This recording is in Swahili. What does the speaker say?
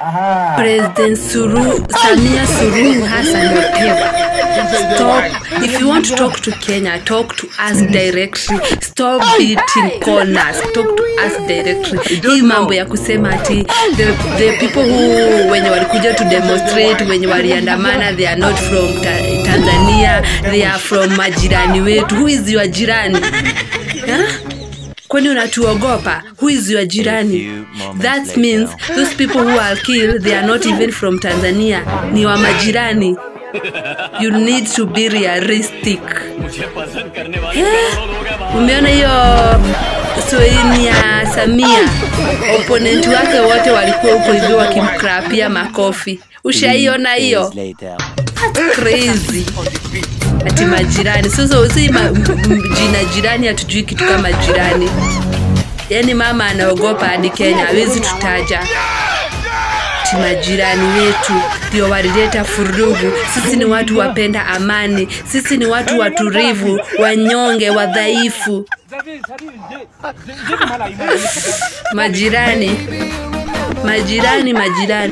President Samia Suluhu Hassan whatever. Stop. If you want to talk to Kenya, talk to us directly. Stop beating corners. Talk to us directly. Hii mambo ya kusema ati the people who wenye walikuja to demonstrate, wenye waliandamana, they are not from Tanzania, they are from majirani wetu. Who is your jirani? Huh? Kwani unatuogopa? Who is your jirani? That means those people who are killed, they are not even from Tanzania. Ni wa majirani. You need to be realistic. Umeona hiyo soini ya Samia? Opponent wake wote walikuwa huko hivyo wakimkrapia makofi. Ushaiona hiyo? That's crazy. Ati majirani. Sasa si jina jirani, hatujui kitu kama jirani. Yaani mama anaogopa hadi Kenya, hawezi tutaja. Ati majirani wetu ndio walileta furugu. Sisi ni watu wapenda amani. Sisi ni watu watulivu, wanyonge, wadhaifu. Majirani. Majirani, majirani.